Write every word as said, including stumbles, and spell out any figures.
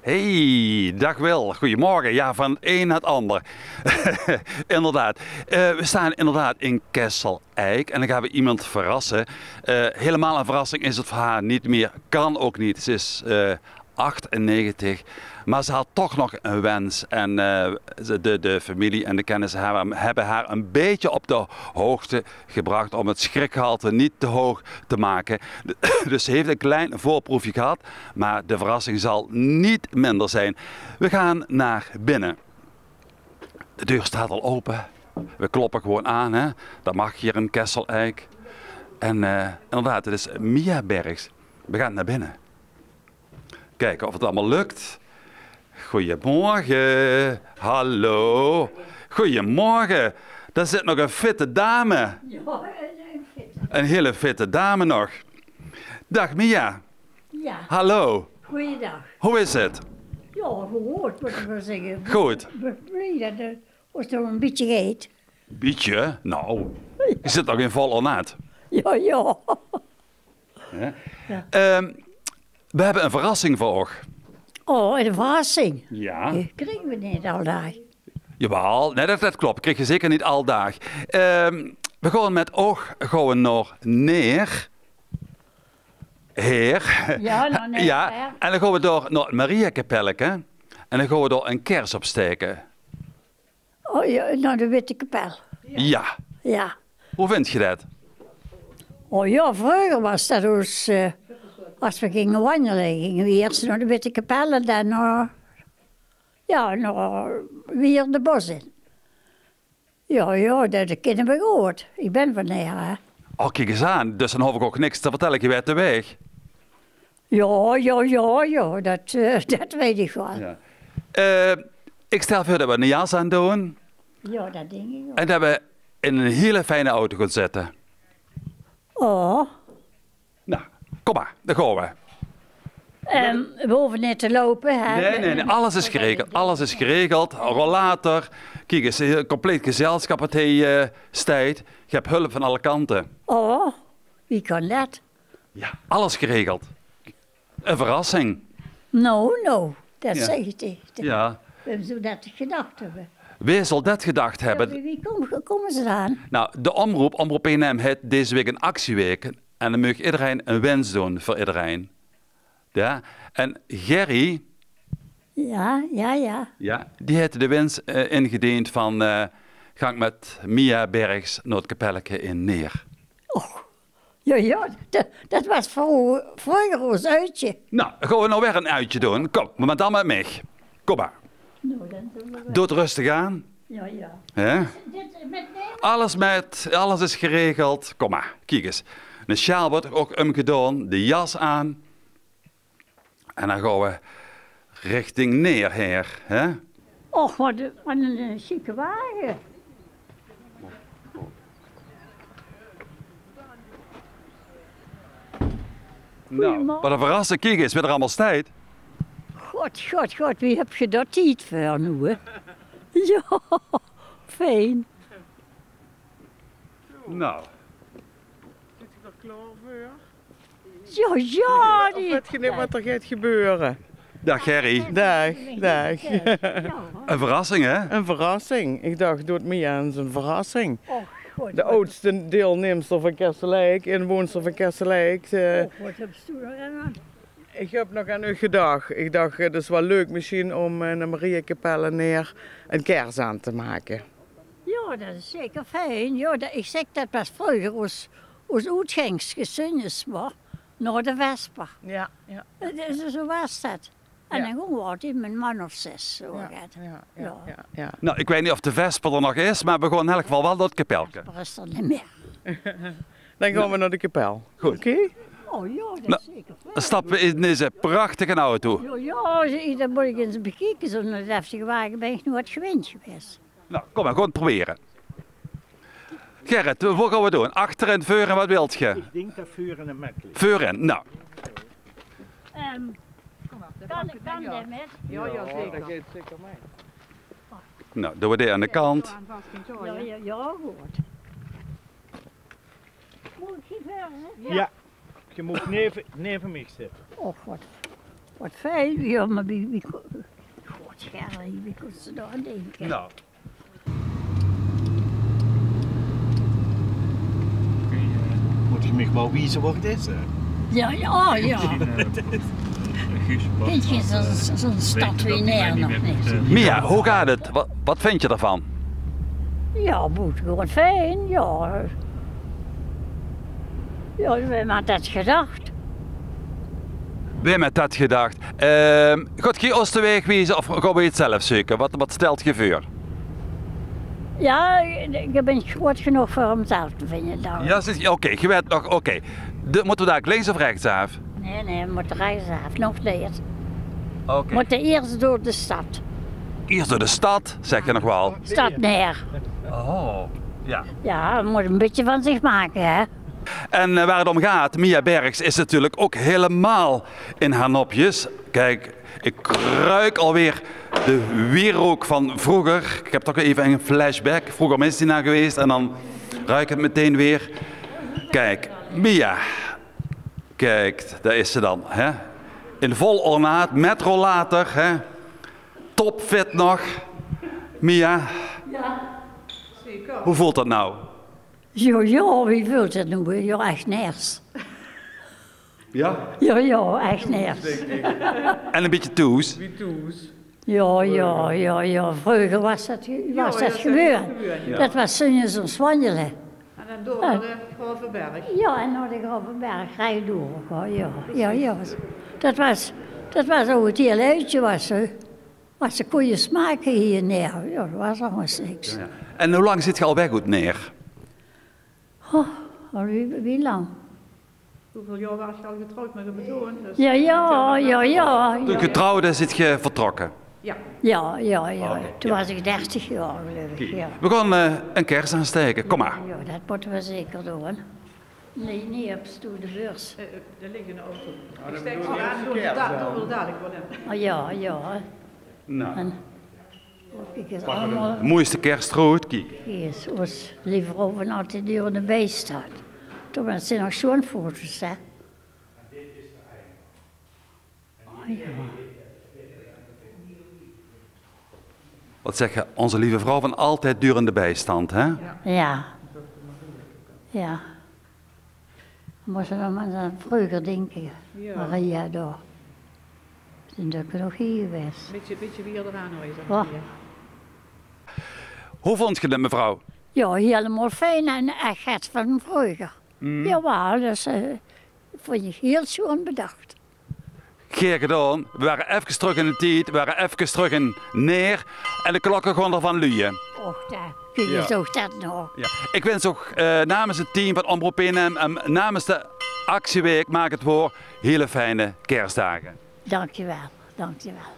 Hey, dag Wil. Goeiemorge. Ja, van 't ein nao 't ander. Inderdaad. Eh, we staan inderdaad in Kessel-Eik en dan gaon we iemand verrasse. Eh, helemaal 'n verrassing is 't veur häör neet mee. Kan ouk neet. Ze is, eh, achtennegentig. Maar ze had toch nog 'n wens. En, eh, ze, de, de femilie en de kennisse hebbe, hebbe häör 'n bietje op de hoogte gebrach om 't sjrikgehalte neet te hoog te make. Dus ze haet 'n klein veurproefje gehad, maar de verrassing zal neet minder zien. We gaon nao binne. De deur staat al ope. We kloppe gewoen aan, hè. Dat maag hie in Kessel-Eik. En, eh, inderdaad, 't is Mia Bergs. We gaon nao binne. Kieke of 't allemaol lök. Goeiemorge. Hallo. Goeiemorge. Dao zit nog 'n fitte dame. Ja, 'n, 'n fitte. 'n Hele fitte dame nog. Dag Mia. Ja. Hallo. Goeiedag. Hoe is 't? Ja, good, mót ich waal zègke. Good. Ich bön blie det 't ós toch 'n bietje geit. Bietje? Nou, is 't nog in vol ornaat? Ja, ja. Hè? Ja. Ehm, we hebbe 'n verrassing veur uch. Oh, 'n verrassing? Ja. Die kriege we neet aldaag. Jawaal, nee, dat, dat klop. Kriege we zeker neet aldaag. Ehm, we gaon mit uch gaon we nao Neer. Heer. Ja, nao Neer, ja. En dan gaon we door nao 't Mariakepelleke. En dan gaon we door 'n kers opstaeke. Oh ja, nao de Witte Kapel. Ja. Ja. Hoe vindt ge det? Oh ja, vreuger waas det ós, eh, es we ginge wanjele, ginge we iers nao de Witte Kapel en dan nao, ja, nao, weer de bos in. Ja, ja, det kinne we good. Ich bön van Neer, hè. Oh, kiek ens aan. Dus dan hoof ich ouch niks te vertelle. Ge weit de waeg. Ja, ja, ja, ja, det, eh, det weit ich waal. Ja. Eh, ich stel veur det we 'n jas aandoon. Ja, det dink ich ouch. En det we in 'n hiele fijne auto gaon zitte. Oh. Nou, kom maar, dan gaon we. Ehm, we hove neet te loupe, hè? Nee, nee, nee, alles is geregeld. Alles is geregeld. Rollator. Kiek ens, 'n compleet gezelschap wat hie, eh, steit. Ge hebt hulp van alle kanten. Oh, wie kan det? Ja, alles geregeld. 'n Verrassing. Nou, nou, det zeg ich taege dich. Ja. Wae zou det gedach höbbe? Wae zal det gedach höbbe? Ja, wie, wie kómme, kómme ze dao aan? Nou, de omroep, Omroep Arnhem, haet deze waek 'n actiewaek. En dan maag ederein 'n wins doon veur ederein. Ja, en Gerry, ja, ja, ja, ja, die haet de wins, eh, ingediend van, eh, gank mit Mia Bergs nao 't kapelleke in Neer. Och. Ja, ja, det, det waas vreuger ós oetje. Nou, gaon we nou weer 'n oetje doon. Kom, maar dan mit mich. Kom maar. Nou, dan doon we. Doot rustig aan. Ja, ja. Hè? Alles mit, alles is geregeld. Kom maar, kiek ens. De sjaal wuuert ouch umgedoon, de jas aan. En dan gaon we richting Neer, hè? Och, wat 'n, wat 'n, eh, sjieke wage. Nou, wat 'n verrassing. Kiek ens, wae d'r allemaol steit. God, god, god, wie höb ge dao tied veur noe, hè? Ja, fijn. Nou. Zit ge d'r klaor veur? Ja, ja. Of weit ge neet wat d'r geit gebeure? Daag Gerry. Daag, daag. 'n Verrassing, hè? 'n Verrassing. Ich dach, doot Mia ens 'n verrassing. Och, god. De oudste deilnumster van Kessel-Eik, inwoonster van Kessel-Eik, eh. Och, wat höbs doe d'r aan? Ich höb nog aan uch gedach. Ich dach, eh, 't is waal leuk mesjien óm, eh, in de Mariakapel in Neer 'n kers aan te make. Ja, det is zeker fijn. Ja, det, ich zèk, det waas vreuger ós, ós oetgangsgezunnis, mer nao de vesper. Ja, ja. Det is, zo waas det. En dan ginge we altied mit 'n man of zes, zo get. Ja, ja, ja. Nou, ich weit neet of de vesper d'r nog is, maar we gaon in eder geval waal nao 't kapelke. Vesper is d'r neet mee. Dan gaon we nao de kapel. Good. Oké? Oh ja, det is zeker fijn. Dan stappe we in deze prachtige auto. Ja, ja, det mót ich ens bekieke. Zo'n deftige wage bön ich noe wat gewend gewaes. Nou, kom maar, gewoon probere. Gerrit, wo gaon we doon? Achterin, veurin, wat wilt ge? Ich dink det veurin 't mekkelikste. Veurin, nou. Ehm, kan ich, kan ich mit? Ja, ja, zeker. Det geit zeker mit. Nou, doon we die aan de kant. Ja, ja, ja, good. Mót ich hie veurin zitte? Ja. Ge mót neve, neve mich zitte. Och, god. Wat fijn, jao, mer wie, wie ko-, God, Gerrie, wie kóns se dao aan dinke? Noe. Mót geer mich mer wieze wo 't is, hè? Jao, jao, jao. Kins se zo'n, zo'n stad wie Naer nog neet? Mia, wie geit 't? Wa-, wat vinjs se d'rvan? Jao, boetegewoon fijn, jao. Jao, wae haw det gedach? Wae haw det gedach? Ehm, gaot geer ós de waeg wieze of gaon v'r 't zelf zeuke? Wat, wat stèlt geer veur? Jao, geer bint groeat genóg veur 'm zelf te vinje, dink ich. Jao, zit, oké, geer weit nog, oké. De, mótte v'r dao links of rechts aaf? Nae, nae, v'r mótte rechts aaf, nog neet. Oké. Mótte iers door de stad. Iers door de stad, zèk geer nog waal? Stad Naer. Oh, jao. Jao, v'r mótte e bietje van zich make, hè. En, eh, waar 't óm geit, Mia Bergs is natuurlik ouch hielemaol in häör nopjes. Kiek, ich ruuk alweer de wierook van vreuger. Ich höb toch effe 'ne flashback. Vreuger is die nao gewaes en dan ruuk ich 't meteen weer. Kiek, Mia. Kiek, dao is ze dan, hè. In vol ornaat, mit rollator, hè. Topfit nog. Mia. Jao, zeker. Wie veult det noe? Jao, jao, wie veult 't noe? Jao, ech Naers. Jao? Jao, jao, ech Naers. En e bietje thoes? Wie thoes. Jao, jao, jao, jao. Vreuger waas det, waas det gewoon. Jao. Det waas 's óndags wanjele. En dan door nao de Gravenberg. Jao, en nao de Gravenberg, rechdoor, jao, jao, jao. Det waas, det waas ouch 't hiel oetje waas, hè. Waas de koeie smake hie neer. Jao, det waas angers niks. Jao, jao. En wie lang zit geer al weg oet Naer? Oh, al wie, wie lang? Wieväöl jaor waas geer al getrouwd mit de Betoon? Dus... Jao, jao, jao, jao. Toen geer getrouwd waart, zit geer vertrokke? Jao. Jao, jao, jao. Oké, jao. Toen waas ich dertig jaor, geluif ich, jao. V'r gaon, eh, ein kers aanstaeke. Kóm mer. Jao, det mótte v'r zeker doon. Nae, neet op stoel de beurs. Eh, eh, dao lik 'ne auto. Ich staek ze aan, doon v'r da-, doon v'r dalik waal in. Ah, jao, jao. Noe. En Kiek ins, allemaol. De mooiste kers ooit, kiek. Kiek ins, Ós Lieve Vrouw van Altied Durende Bijstand. Toch, det zeen nog sjoon foto's, hè? Oh, jao. Wat zèk geer, Onze Lieve Vrouw van Altied Durende Bijstand, hè? Jao. Jao. Mós se nog mer aan vreuger dinke, jao. Maria, dao. Zeen d'r nog hie gewaes? Bietje, bietje wiejer d'raan, hoor, is det hie. Wie vónj geer 't, mevrouw? Jao, hielemaol fijn en ech get van vreuger. Mm. Jawaal, dus, eh, vónj ich hiel sjoon bedach. Gaer gedaon. V'r wore efkes trök in d'n tied, v'r wore efkes trök in Naer en de klokke gaon d'rvan luje. Och, dao kóns se ouch det nog. Jao. Ich wins ouch, eh, namens 't team van Omroep N M en namens de actie Wae ich maak 't waor hiel fijne kersdaag. Dankjewel, dankjewel.